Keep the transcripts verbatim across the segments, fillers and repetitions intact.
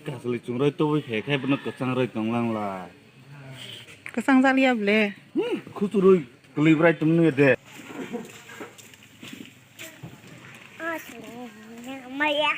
Kasli chungroi tobwi phe khai bono kwchang roi tonglang lai. Kwchang jaliya ble. Hmm, khuturoi kwlwi brai tongni de. Maya.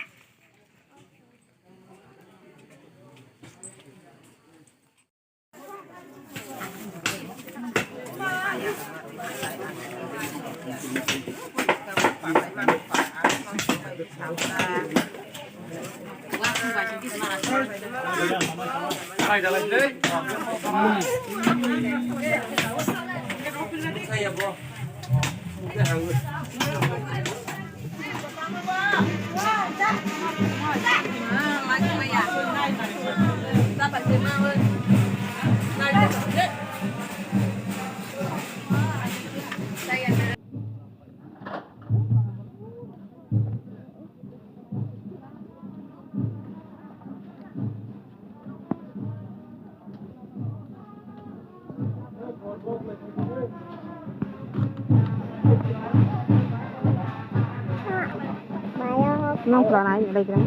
Nong pura nai, lai kira.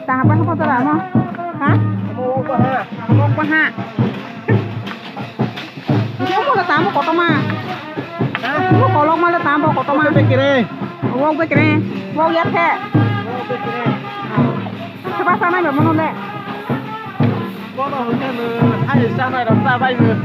Taha pa pa tara mo? Ha? Mo pa ha. Mo pa tamo kotoma. Mo kolok ma tamo kotoma. Be kire. Wok be kire. Wok ya the. Wok be kire. Sebasa nai ba mono le. Bono hwnkhe nwng hai chanai rok cha bai nwng.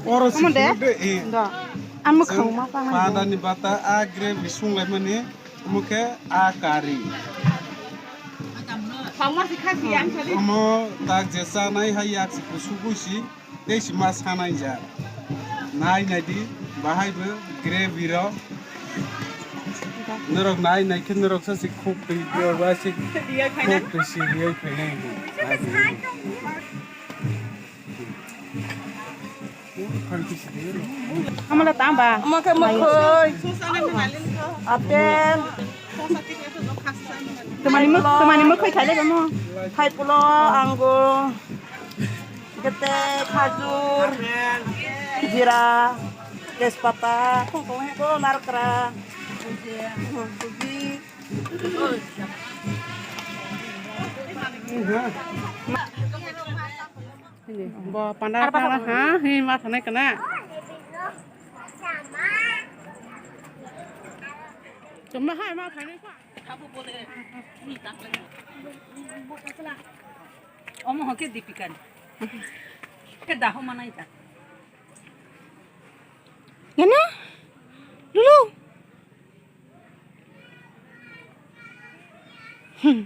Oro Omo de? Siphuno de, eh. Do. Ang mwkhang ma pang. Padani bata a gravy sunglaimani, omo khe a curry. Omo tak je chanai hai yak si kusu kusi, tei si ma sanai ja. Nai nai di, bahai bo gravy ro. Norok nai nai khe norok sa si khuk twi, ba si khuk twi si riyo khainai. Omo le tang ba? Omo khe mwkhwi. Apple. Twmani mwk-, twmani mwkhwi khai le omo. Thaipulo, angur, gete, khajur, jira, tejpata, khung khung heko, narkra. Bo panda panda ha hi ma thanai kana. Chuma hai ma thanai ka. Omo hoke Dipika ni. Ke daho manai ta. Yana? Lulu. Hmm.